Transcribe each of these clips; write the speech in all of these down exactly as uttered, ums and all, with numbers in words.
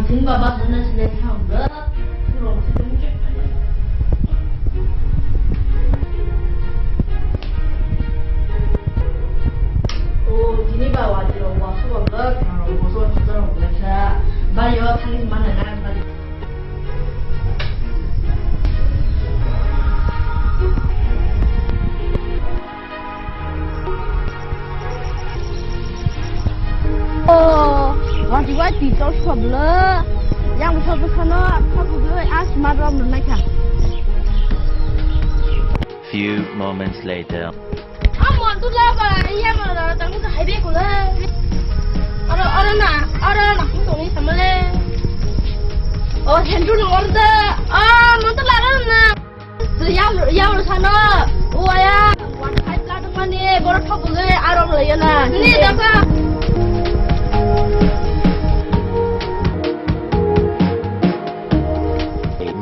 Tini baba sana sila thang bla. Kurang sih kamu cek. Oh, tini bawa di rumah suka bla. Kurang bosan kita rumah sa. Bari wa kali mana kan bari. Oh, wati wati tos khoblo. Yang so bwsano khoblo as madrom naikha. Few moments later. Amon tu laba, iya mana tangku tu hai be kula. Aro, aro na, aro na, aku tu ni sama le. Oh, hendu nang orda. Ah, mon tu lara na. Yam, yam sano. Uaya. Wan khai pla tu mani, borok thok bule, arok le yana. Ni daka.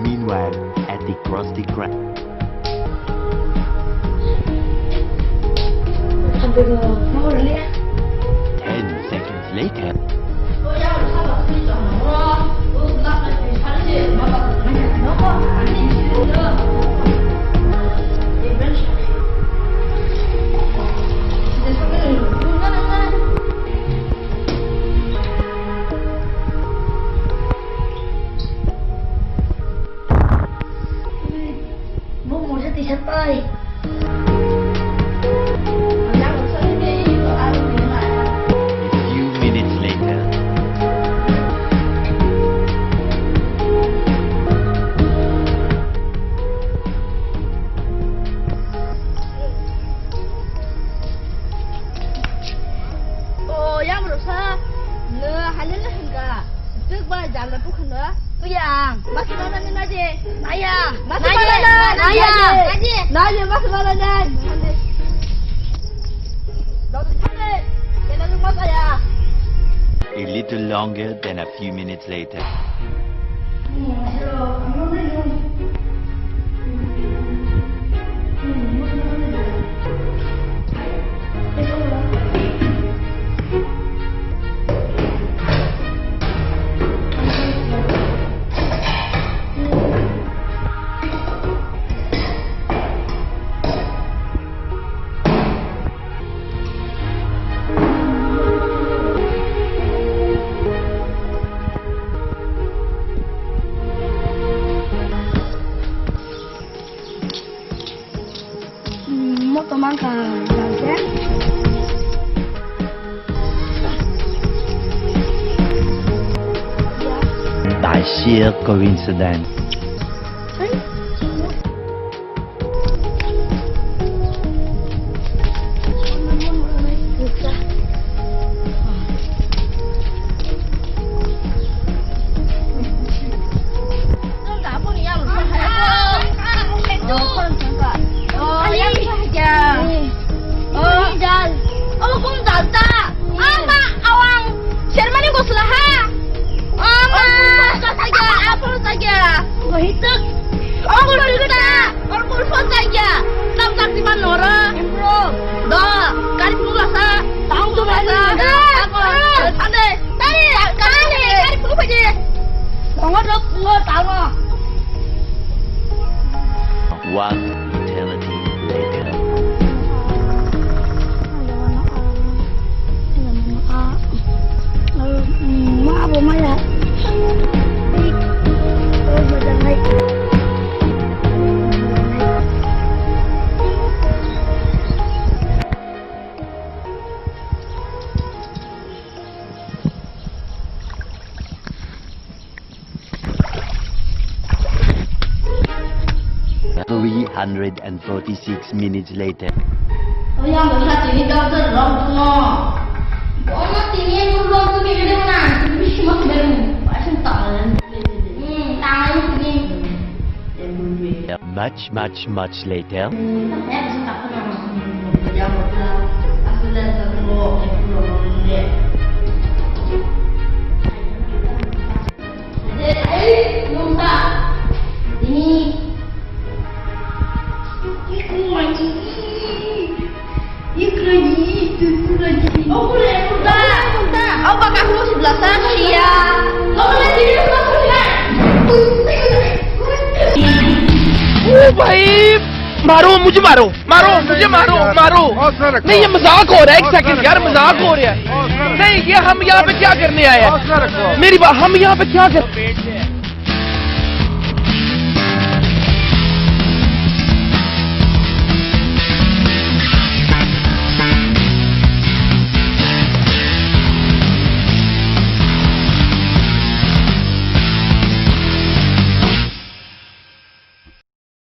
Meanwhile, at the Krusty Krab. Ten seconds later. Bo mursa tisa pai. A few minutes later. O yang rusa, ne halil hingga. Tuk ba jala tu khana. Tuyang, mas mana ni naje. Naya, mas mana ni naje. Naya, mas mana ni. Dok thane, kena tu mas aya. A little longer than a few minutes later. Moto mangka jangke. By sheer coincidence. Ama awang sermani gosla ha. Ama. Apul saja. Gohituk. Apul saja. Apul saja. Tam tak di mana ora? Bro. Do. Kari pula sa. Tahu tu mana? Apa? Ande. Tadi kari kari pula saja. Tunggu dok, tunggu tahu. One eternity later. Three hundred and forty-six minutes later. Oya, mula tini doctor rok no. Bono tini yang belum tu beda mana? Bisi mak beda. Pasin tangan. Hmm, tangan ini. Much, much, much later. Ikrani, ikrani, tukurani. Okule kurta. Okule kurta. Au baka aku si belasa sia. Okule sini भाई, मारो, मुझे मारो, मारो, मुझे मारो, मारो। नहीं, ये मजाक हो रहा है, एक सेकंड यार, मजाक हो रहा है। नहीं, ये हम यहाँ पे क्या करने आए हैं? मेरी बात, हम यहाँ पे क्या कर